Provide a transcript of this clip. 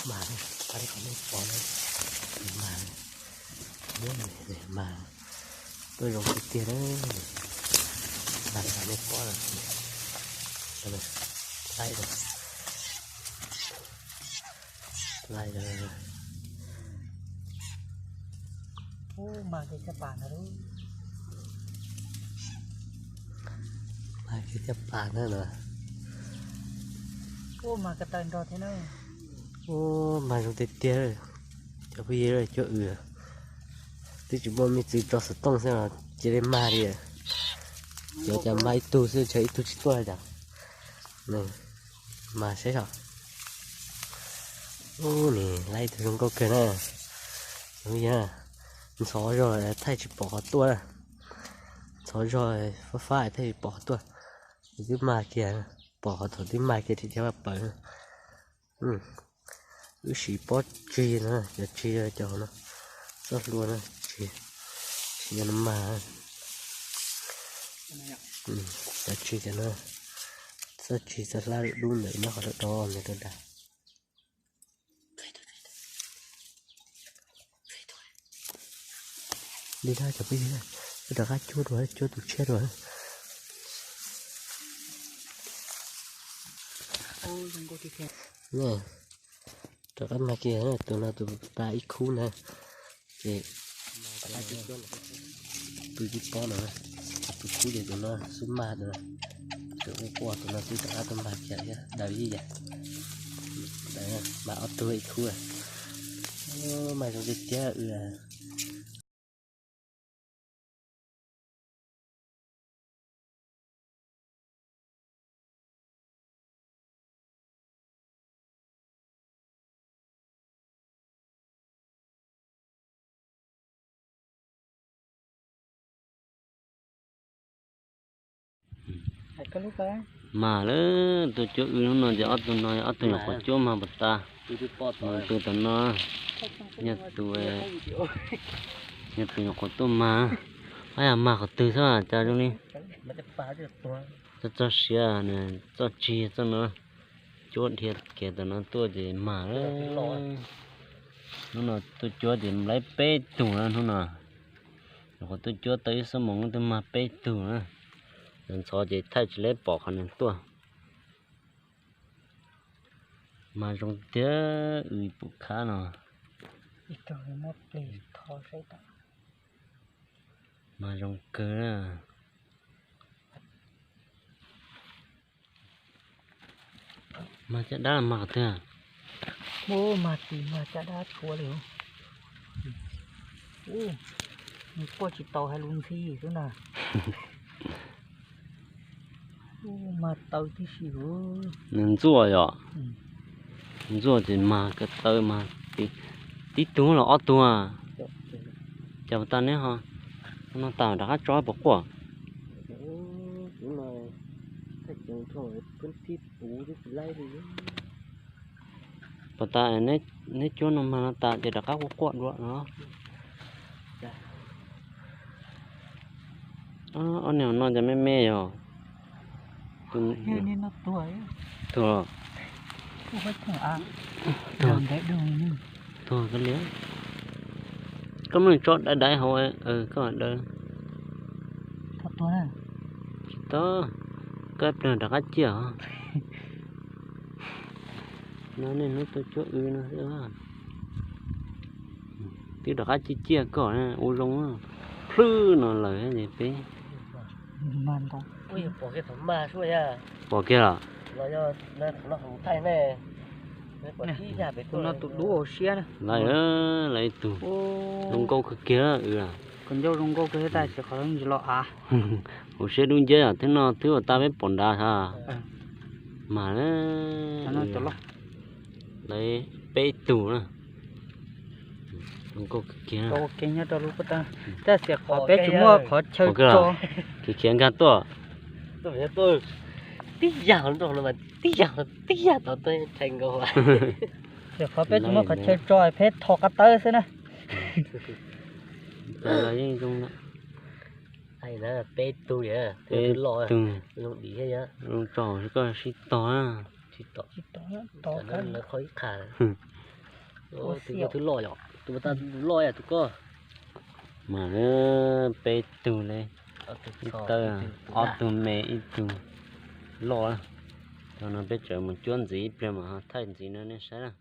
Mas, qab li qhov nej pom na, mas, mas, tuaj zoo tiag tiag na, mas qhov nej pom na, laib, laib, mas kiag caj pas na, mas kiag caj pas na. Ub, mas ko taw nrog thiab na. Ub, mas zoo tiag tiag. Cov phooj ywg, cov wb twb tsis muaj me ntsis tso xov tooj xwb los cia li mag li. Cov cas mag ib tug xwb, tshuav ib tug tsis tuaj li cas. Mas saib os. Ub, nim laib ib tug zoo nkauj kawg na. Ntxhov zog thaij tsis pom qhov tuaj na. Ntxhov zog fab fab thaij tsis pom qhov tuaj. Twb mag kiag, pom qhov thaum twb mag kiag rau cov vaj paws. Wb siv pob tsig no, cov tsig cov no, txoj hlua no, tsig, tsig no mag, cov tsig cov no, txoj tsig txoj hlab dub ntawm nyob qhov dawb dov ntawd rau dag. Li dag cov phooj ywg, rov qab cuab dua, cuab tus tshiab dua. Rov qab mag kiag, tus no tus tas ib khub na. Ces tus tib pob no, tus khub ces tus no xub mag tus no, tus quaj quaj tus no twb rov qab tuaj mag kiag thiab, daws ib yam. Mag ob tug ib khub, mag zoo tiag tiag. Mag lawm, tus cuab wb hnub no ces ob tug no, ob tug nyuam qhuav cuab mag puas tas. Tus tom no yog tus, yog tus nyuam qhuav tuaj mag. Ab, yog mag qhov twg xwb cas zoo li txog siav, txoj tsig txoj no. Cuab dhia kiag tom no tuaj ces mag lawm. Hnub no tuaj cuab ces laib peb tug na hnub no. Nyuam qhuav tuaj cuab tau ib xuab moos twb mag peb tug na. Ntxhov ces thaij tsis laib pom qhov nws tuaj. Mas zoo tiag, wb pum khab no. Mas zoo kawg na. Mag caj dab los mag qhov twg? Ub, mag tis mag caj dab tshuav li. Ub, nws quaj tsis tau hais lus ntxhi xwb na. Ub, mag taw tib si. Nws ntxuaj yom? Ntxuaj ces mag ko taw mas tib tug los ob tug. Cas puas tas neb ho, no tas rov qab tso puas quaj? Puas tas neb cuab no mag no tas ces rov qab quaj quaj dua no. Ob niag no cas me me yog? Tuag. Tuag, koj li. Koj muab tso dai dai hauv, koj daws. Tsis tau, koj ib pliag rov qab ciaj os. No niaj hnub tuaj cuab wb no xwb. Twb rov qab ciaj ciaj koj ua zoo, plhwb no lawm ces peb. Pom kiag los? Tus no tus dub hauv siab na. Lawv, lawv ib tug zoo nkauj kawg kiag. Koj ncauj zoo nkauj kawg thiab tab sis qhov ntsis los av. Hauv siab dub nciab os, thiab no twb ua tau peb pom nrad ha. Mas lawv peb tug na. Zoo nkauj kawg kiag. Tab sis qhov peb tsis muaj qhov chaw tso. Khiav khiav nkag tuaj. Tib yam, tib yam, tib yam tau tuaj tshee nkaus. Qhov peb tsis muaj qhov chaw tso, peb tho qab tawb xwb na. Peb tug, peb tug zoo tso koj sib tog na. Tsis tau, tau qhov ib qha. Tus koj twb loj yom, tus puas tag loj yom tus koj. Mas peb tug li, ib tawb, ob tug me ib tug loj. Thaum no peb tseem mus cuab ntxiv ib pliag mas ho thaij ntxiv no nej saib na.